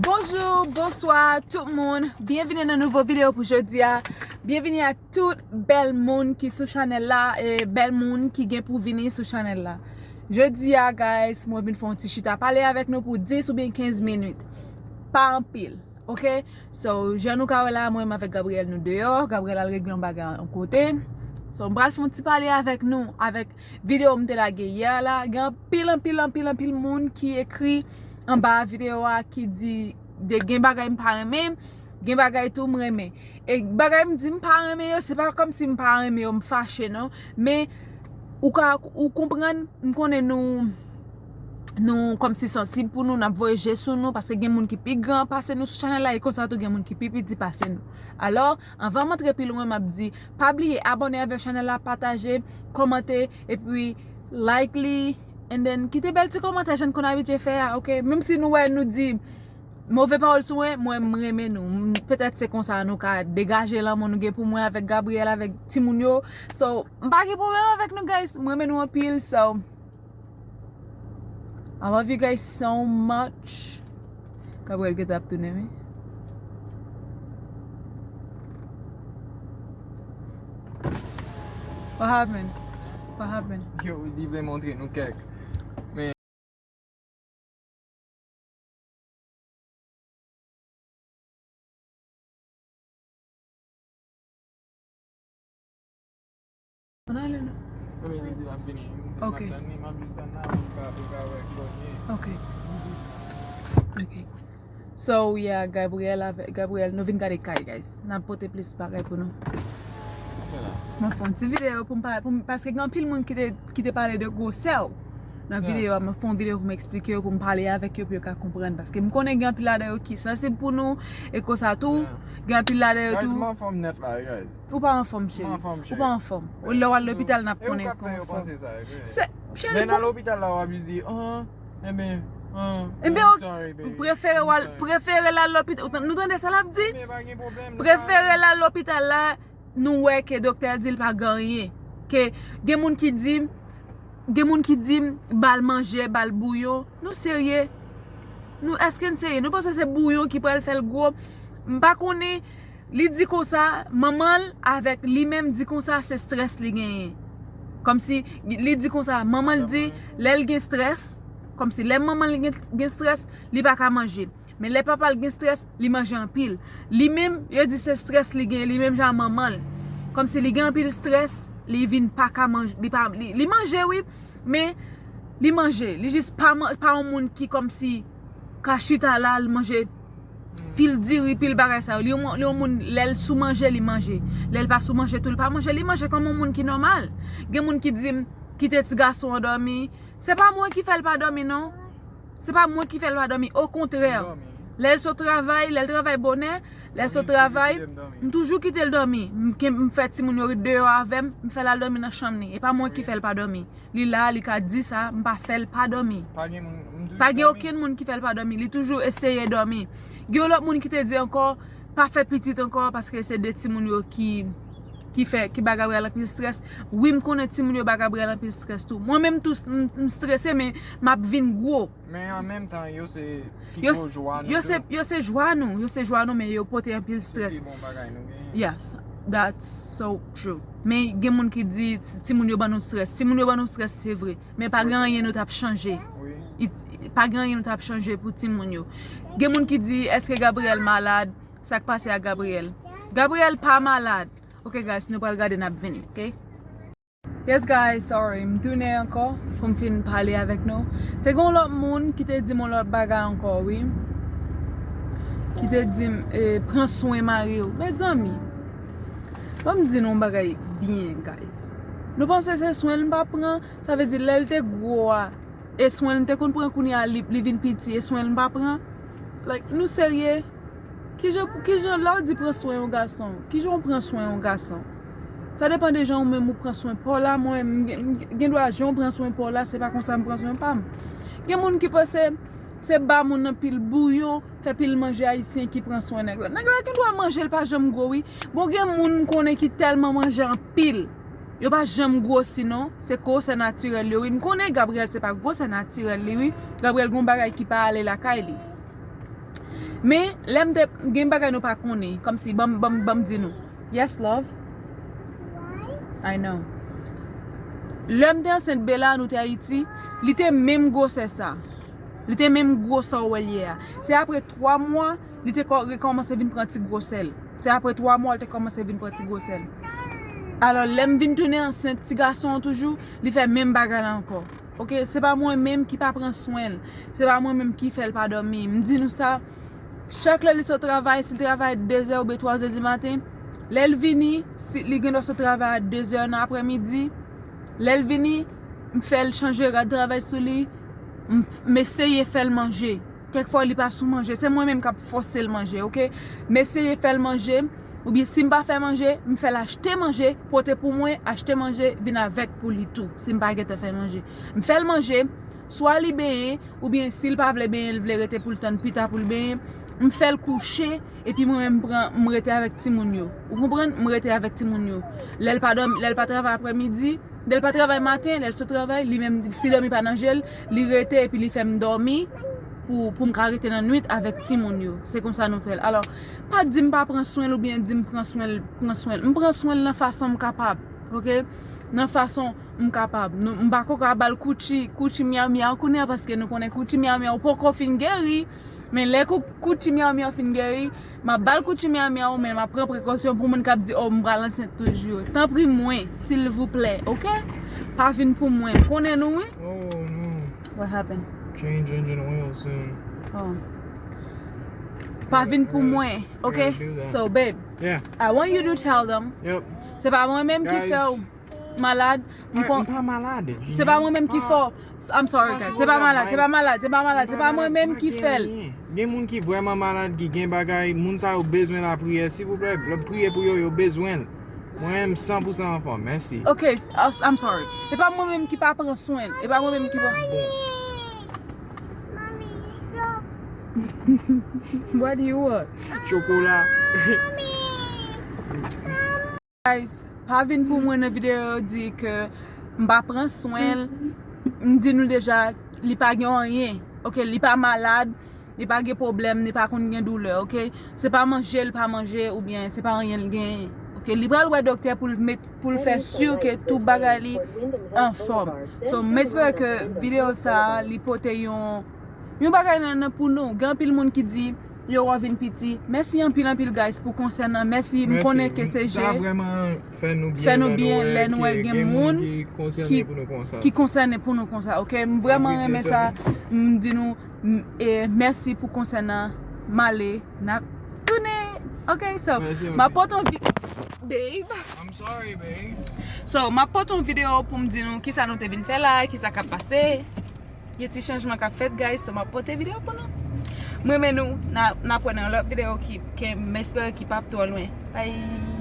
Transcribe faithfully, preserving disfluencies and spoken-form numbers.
Bonjou, bonswa tout moun. Byenvini nan nouvo videyo pou jodi a. Byenvini ak tout bèl moun ki sou chanèl la e bèl moun ki gen pou vini sou chanèl la. Jodi a, guys, mwen vin fè yon ti chita pale avèk nou pou dis oubyen kenz minit. Pa anpil, oke? So, jan nou ka wè la, mwen menm avèk Gabriel nou deyò. Gabriel al regle yon bagay yon kote. So, m pral fè yon ti pale avèk nou, avèk videyo m te lage yè la. Gen anpil, anpil, anpil, anpil moun ki ekri anba videyo a ki di de gen bagay m pa renmen, gen bagay tou m renmen. E bagay m di m pa renmen yo, se pa kòmsi m pa renmen yo, m fache non. Men ou ka, ou konprann, m konnen nou, nou kòmsi sansib pou nou, n ap voye je sou nou, paske gen moun ki pi gran pase nou sou chanèl la, e konsa tou gen moun ki pi piti pase nou. Alò, anvan m antre pi lwen, m ap di, pa bliye abòne avèk chanèl la, pataje, kòmante, epi like li, and then kite bèl ti kòmantè jan n konn abitye fè a, oke? Menm si nou wè nou di move pawòl sou mwen, mwen m renmen nou. M, petèt se konsa nou ka degaje lanmou nou gen pou mwen avèk Gabriel, avèk timoun yo. So, m pa gen pwoblèm avèk nou, guys. M renmen nou anpil, so, I love you guys so much. Gabriel gentan ap tounen, wi. What happened? What happened? Yo, li vle montre nou kèk. Men Ann ale non. Mwen menm di l ap vini. M di m ap tann li, m ap jis tann la pou m ka, pou m ka wè kibò l ye. Ok. Ok. So, yeah, Gabriel avè, Gabriel, nou vin gade kay, guys. N ap pote plis bagay pou nou. M ap fè yon ti videyo pou m pa, pou m, paske gen anpil moun ki te, ki te pale de gwosè w nan videyo a. M ap fè yon videyo pou m eksplike yo, pou m pale avèk yo, pou yo ka konprann. Paske m konnen gen anpil ladan yo ki sansib pou nou, e konsa tou, gen anpil ladan yo tou. Guys, m anfòm nèt la, guys. Ou pa anfòm, cheri. M anfòm, cheri. Ou pa anfòm. Lè w al lopital, n ap konnen kòman w fè. Se, cheri, lè n al lopital la, w ap jis di, ah, enben, ah, I'm sorry, baby. Prefere w al, prefere l al lopital. Nou tande sa l ap di? Prefere l al lopital la, nou wè ke doktè di l pa gen anyen. Ke gen moun ki di, gen moun ki di m ba l manje, ba l bouyon. Nou serye? Nou, èske n serye? Nou panse se bouyon ki pral fè l gwo? M pa konnen. Li di konsa, manman l avèk li menm di konsa se strès li genyen. Kòmsi li di konsa, manman l di lè l gen strès, kòmsi lè manman l gen, gen strès, li pa ka manje. Men lè papa l gen strès, li manje anpil. Li menm, yo di se strès li gen, li menm jan manman l. Kòmsi li gen anpil strès, li vin pa ka manje, li pa, li, li manje wi, men li manje. Li jis pa man-, pa yon moun ki kòmsi ka chita la, li manje pil diri, pil bagay sa yo. Li yon, li yon moun, lè l sou manje, li manje. Lè l pa sou manje tou, li pa manje. Li manje kòm yon moun ki nòmal. Gen moun ki di m, kite ti gason an dòmi. Se pa mwen ki fè l pa dòmi, non. Se pa mwen ki fè l pa dòmi. Okontrè, lè l sot travay, lè l travay bonè, lè l sot travay, m toujou kite l dòmi. M, m fè timoun yo ret deyò avè m, m fè l al dòmi nan chanm li. E pa mwen ki fè l pa dòmi. Li la, li ka di sa, m pa fè l pa dòmi. Pa gen moun, m toujou dòmi. Pa gen okenn moun ki fè l pa dòmi. Li toujou eseye dòmi. Gen yon lòt moun ki te di ankò, pa fè pitit ankò, paske se de timoun yo ki, ki fè, ki ba Gabriel anpil strès. Wi, m konnen timoun yo ba Gabriel anpil strès tou. Mwen menm tou, m, m strese, men m ap vin gwo. Men an menm tan, yo se pito jwa nou. Yo se, yo se jwa nou, yo se jwa nou, men yo pote anpil strès. Se pi bon bagay nou genyen. Yes, that's so true. Men gen moun ki di, timoun yo ban nou strès. Timoun yo ban nou strès, se vre. Men pa gen anyen nou t ap chanje. Wi. Pa gen anyen nou t ap chanje pou timoun yo. Gen moun ki di, èske Gabriel malad? Sa k pase ak Gabriel? Gabriel pa malad. Ok, guys, nou pral gade, n ap vini, ok? Yes, guys, sorry. M tounen ankò pou m fin pale avèk nou. Te gen yon lòt moun ki te di m yon lòt bagay ankò, wi. Ki te di m, eh, pran swen mari w. Mezanmi, ban m di nou yon bagay byen, guys. Nou panse se swen l m pa pran? Sa vle di, lè l te gwo a, e swen l m te konn pran, kounye a li, li vin piti, e swen l m pa pran? Like, nou serye? Kijan, kijan, lè w di pran swen yon gason, kijan w pran swen yon gason? Sa depann de jan ou menm ou pran swen pa w la. Mwen, m gen, m gen dwa jan w pran swen pa w la, se pa konsa m pran swen pa m. Gen moun ki panse se ba moun nan pil bouyon, fè pil manje ayisyen ki pran swen nèg la. Nèg la gen dwa manje, l pa janm gwo, wi. Bon, gen moun m konnen ki tèlman manje anpil, yo pa janm gwosi, non. Se gwosè natirèl yo, wi. M konnen Gabriel se pa gwosè natirèl li, wi. Gabriel gen yon bagay ki pa ale lakay li. Men lè m te gen bagay nou pa konnen, kòmsi ban m, ban m, ban m di nou. Yes, love. I know. Lè m te ansent Bella, nou te Ayiti, li te menm gwosè sa. Li te menm gwosè w wè l ye a. Se apre twa mwa, li te kò- rekòmanse vin pran ti gwosè l. Se apre twa mwa, li te kòmanse vin pran ti gwosè l. Alò, lè m vin tounen ansent ti gason an toujou, li fè menm bagay la ankò. Ok, se pa mwen menm ki pa pran swen l. Se pa mwen menm ki fè l pa dòmi. M di nou sa, chak lè li sot travay, si l travay de zè oubyen twa zè di maten, lè l vini, si li gen dwa sot travay a de zè nan aprèmidi, lè l vini, m fè l chanje rad travay sou li, m, m eseye fè l manje. Kèk fwa li pa sou manje, se mwen menm k ap fòse l manje, ok? M eseye fè l manje, oubyen si m pa fè manje, m fè l achte manje, pote pou mwen, achte manje, vin avèk pou li tou, si m pa gentan fè manje. M fè l manje, swa li benyen, oubyen si l pa vle benyen, l vle rete pou l tann pita pou l benyen, m fè l kouche, epi mwen menm m pran, m rete avèk timoun yo. Ou konprann? M rete avèk timoun yo. Lè l pa dòmi, lè l pa travay aprèmidi, lè l pa travay maten, lè l sot travay, li menm, si dòmi pa nan je l, li rete epi li fè m dòmi pou, pou m ka rete nan nwit avèk timoun yo. Se konsa nou fè l. Alò, pa di m pa pran swen l oubyen di m pran swen l, pran swen l. M pran swen l nan fason m kapab, ok? Nan fason m kapab. Nou, m pako ka ba l kouti, kouti myaw myaw kounye a, paske nou konnen kouti myaw myaw poko fin geri. Men lè kou- kouti myaw myaw fin geri, m ap ba l kouti myaw myaw, men m ap pran prekosyon pou moun k ap di, "Oh, m pral ansent toujou." Tanpri mwen, silvouplè, ok? Pa vin pou mwen. M konnen nou, wi. Oh no. What happened? Change engine oil soon. Oh. Pa vin pou mwen, ok? Gotta do that. So, babe, Yeah. I want you to tell them. Yep. Se pa mwen menm ki Guys. Fè w malad. M Mwen kon- pa malad. Se pa mwen menm ki fè w. I'm sorry, Pa guys. sipoze Se pa malad, bay- se pa malad, se pa malad, se pa Malad, mwen menm pa ki gen fè l. Anyen. Gen moun ki vrèman malad, ki gen bagay, moun sa yo bezwen lapriyè. Silvouplè, priye pou yo, yo bezwen l. Mwen, m san pou san anfòm. Mèsi. Ok, s- I'm sorry. E pa mwen menm ki pa pran swen l. E pa mwen menm ki pa. What do you want? Chokola. Guys, pa vin pou mwen nan videyo yo di ke m pa pran swen l. M di nou deja, li pa gen anyen. Ok, li pa malad, li pa gen pwoblèm, li pa konn gen doulè, ok? Se pa manje l pa manje oubyen se pa anyen l genyen. Ok, li pral wè doktè pou l met, pou l fè si ke tout bagay li anfòm. So, m espere ke videyo sa a, li pote yon, yon bagay nan, nan pou nou. Gen anpil moun ki di, yo wè w vin piti. Mèsi anpil, anpil, guys, pou konsèy nan. Mèsi, m konnen ke se je. Sa vrèman fè nou byen. Fè nou byen lè nou wè gen moun ki konsène pou nou konsa. Ki konsène pou nou konsa, ok? M vrèman Apresye renmen sa. Sa. M di nou, m- e mèsi pou konsèy nan. M ale, n ap tounen. Ok, so, Mèsi, m ap ok. Pote yon vi-, babe. I'm sorry, babe. So, m ap pote yon videyo pou m di nou kisa nou te vin fè la, kisa k ap pase. Gen ti chanjman k ap fèt, guys, so m ap pote videyo pou nou. M renmen nou, n a, n ap wè nan lòt videyo ki, ke m espere ki p ap twò lwen. Bye!